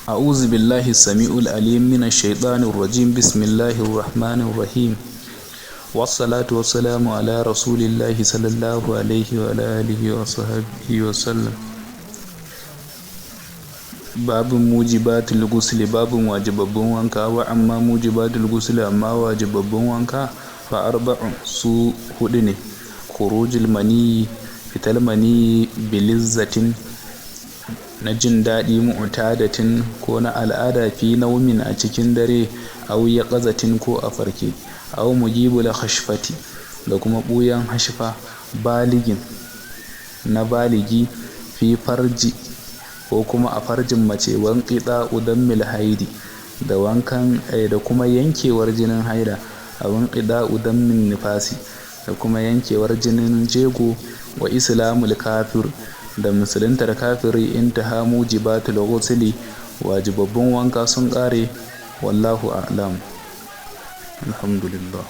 أعوذ بالله السميع العليم من الشيطان الرجيم. بسم الله الرحمن الرحيم، والصلاة والسلام على رسول الله صلى الله عليه وعلى آله وصحبه وسلم. Babin mujibatul gusli, babin wajibabbun wanka. Wa amma mujibatul gusli, amma wajibabbun wanka, fa arba'un, su hudu ne: khurujul maniyi, fital maniyi, bilizzatin, na jin daɗi, mu'tadatin, ko na al'ada, fi naumin, a cikin dare, aw yaqazatin, ko a farke, aw mujibul khashfati, da kuma ɓuyan hashfa, baligin, na baligi, fi farji, ko kuma a farjin mace, wanqita udammil haidi, da wankan da kuma yankewar jinin haida, a wanqida udammin nifasi, da kuma yankewar jinin jego, wa islamul kafir, da musuluntar kafiri. Intaha mujibatul ghusli, wajibabbun wanka sun ƙare. Wallahu a'lam, alhamdulillah.